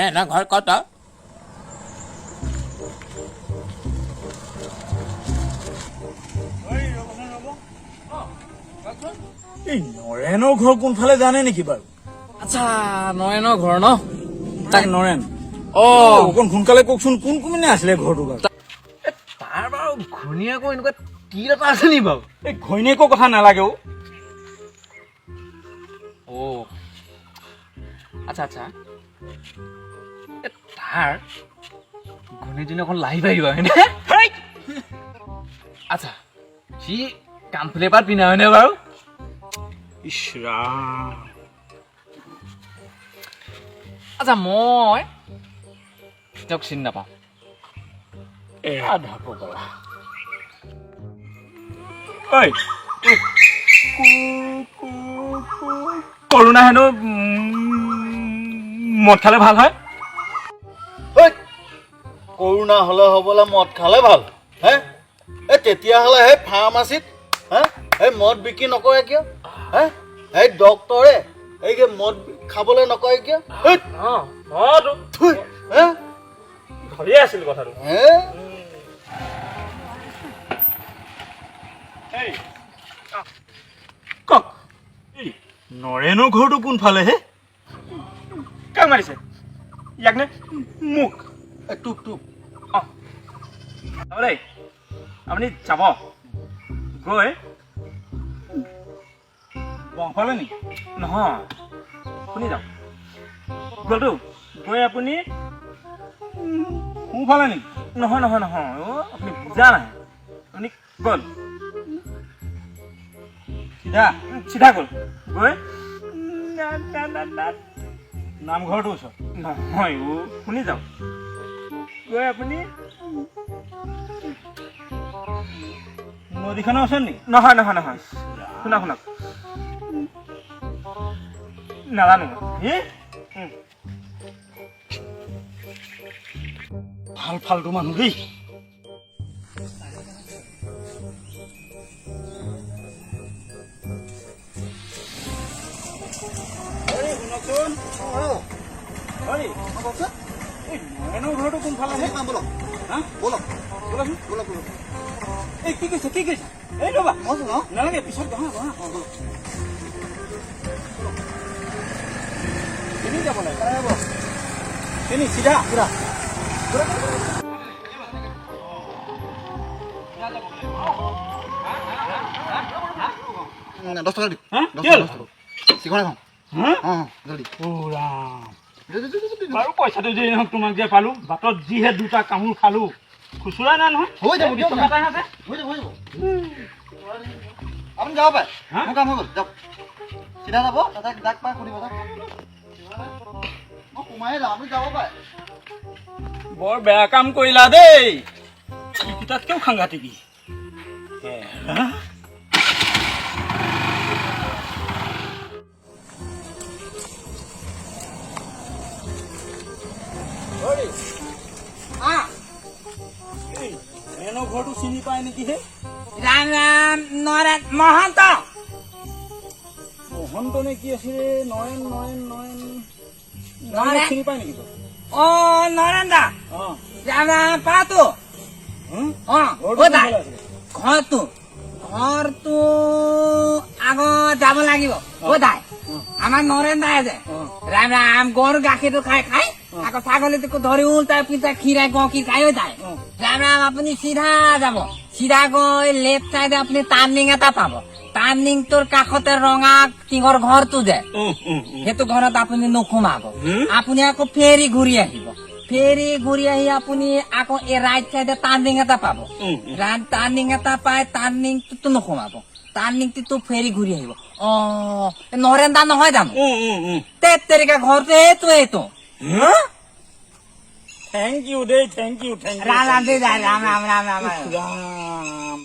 নৰেনৰ ঘৰ ক'ত? এই নৰেনৰ ঘৰ কোনফালে জানে নেকি বাৰু? আচ্ছা, নৰেনৰ ঘৰ ন? তাক নৰেন। অ। অকণ সোনকালে কওকচোন, কোন কোনে আছিলে ঘৰটো বাৰু? তাৰ বাৰু ঘৈণীয়েকৰ এনেকুৱা তিল এটা আছে নি বাৰু? এই ঘৈণীয়েকৰ কথা নালাগে অ'। অ, আচ্ছা আচ্ছা, এ তাৰ ঘৈণীয়েকজনী অকণ লাহি পাৰিব হয়নে? আচ্ছা, সি কাণফুলি এপাত পিন্ধা হয়নে বাৰু? ইছ ৰাম। আচ্ছা, মই তেওঁক চিনি নাপাওঁ। আধা পগলা। ঐ, এই কৰোণা হেনো মদ খালে ভাল হয়। ঐ, কৰোণা হ'লে হ'বলা মদ খালে ভাল হে? এই তেতিয়াহ'লে সেই ফাৰ্মাচীত হে সেই মদ বিক্ৰী নকৰে কিয় হে? সেই ডক্তৰে এই যে মদ খাবলৈ নকয় কিয়? হেইত, থুই, হে? ধৰিয়ে আছিল কথাটো। হে? কওক, এই নৰেনৰ ঘৰটো কোনফালে হে? কাক মাৰিছে, ইয়াক নে মোক? এই টোপ টোপ। অঁ, হ'ব দেই, আপুনি যাব গৈ বাওঁফালে নেকি? নহয়, শুনি যাওক, গ'লতো গৈ আপুনি সোঁফালে নেকি? নহয় নহয় নহয়, অ' আপুনি বুজা নাই। আপুনি গ'ল চিধা চিধা গ'ল গৈ নামঘৰটোৰ ওচৰত। নহয় অ', শুনি যাওক, গৈ আপুনি নদীখনৰ ওচৰত নেকি? নহয় নহয় নহয়, শুনক শুনক, নাজানো হি। ভাল ফাল্টু মানুহ দেই। শুনকচোন, কওকচোন। এই নৰেনৰ ঘৰটো কোনফালে হে? ব'লক। হা? ব'লক। ব'লাচোন। ব'লক ব'লক। এই কি কৈছে, কি কৈছে? এই ৰ'বা। মই চলাওঁ। নালাগে, পিছত বহা বহা। অঁ, ব'লক। কেনি যাব লাগে? কেনি চিধা? চিধা। 10 টকা দিয়ক। হা? 10 কি হ'ল? টকা, 10 টকা, চিখৰ খাওঁ। হা? অঁ, জলদি। অ' ৰাম, বাৰু পইচাটো যি নহওক তোমাক যে পালো, বাটত যিহে দুটা কামোৰ খালো, খুচুৰা নাই নহয়। হৈ যাব। 20 টকা এটাহে আছে। হৈ যাব, হৈ যাব, আপুনি যাব পাৰে। হা? মোৰ কাম হৈ গ'ল, যাওক। চিধা যাব, তাতে যাক পাই সুধিব, যাওক। মই সোমায়ে যাম, আপুনি যাব পাৰে। বৰ বেয়া কাম কৰিলা দেই, তাতকেও সাংঘাতিক। এৰা। এই নৰেনৰ ঘৰটো চিনি পায় নেকি হে? ৰাম ৰাম, নৰেন মহন্ত। মহন্ত নে কি আছিলে? নৰেন নৰেন নৰেন। নৰেন। চিনি পায় নেকি বাৰু? অ, নৰেন দা। অঁ। ৰাম ৰাম, পাতো। হুম? অ। ঘৰটো অ দা। কোনফালে আছিলে? ঘৰটো আগত যাব লাগিব অ দাই। আমাৰ নৰেন দাই যে, ৰাম ৰাম, গৰু গাখীৰটো খাই খাই আকৌ ছাগলীটোকো ধৰি উল্টাই পুল্টাই খীৰাই গঁকি খাই ঐ দাই। ৰাম ৰাম, আপুনি চিধা যাব, চিধা গৈ লেফ্ট চাইডে আপুনি টাৰ্ণিং এটা পাব। টাৰ্ণিংটোৰ কাষতে ৰঙা টিঙৰ ঘৰটো যে, সেইটো ঘৰত আপুনি নোসোমাব। আপুনি আকৌ ফেৰি ঘূৰি আহিব। ফেৰি ঘূৰি আহি আপুনি আকৌ এই ৰাইট চাইডে টাৰ্ণিং এটা পাব। টাৰ্ণিং এটা পাই টাৰ্ণিংটোতো নোসোমাব, টাৰ্ণিংটোতো ফেৰি ঘূৰি আহিব। অ, নৰেন দা নহয় জানো? তেত তেৰিকা, ঘৰটো এইটো এইটো। Thank U দেই, thank U, thank U. Ram Ram দেই, ৰাম ৰাম ৰাম ৰাম। ৰাম।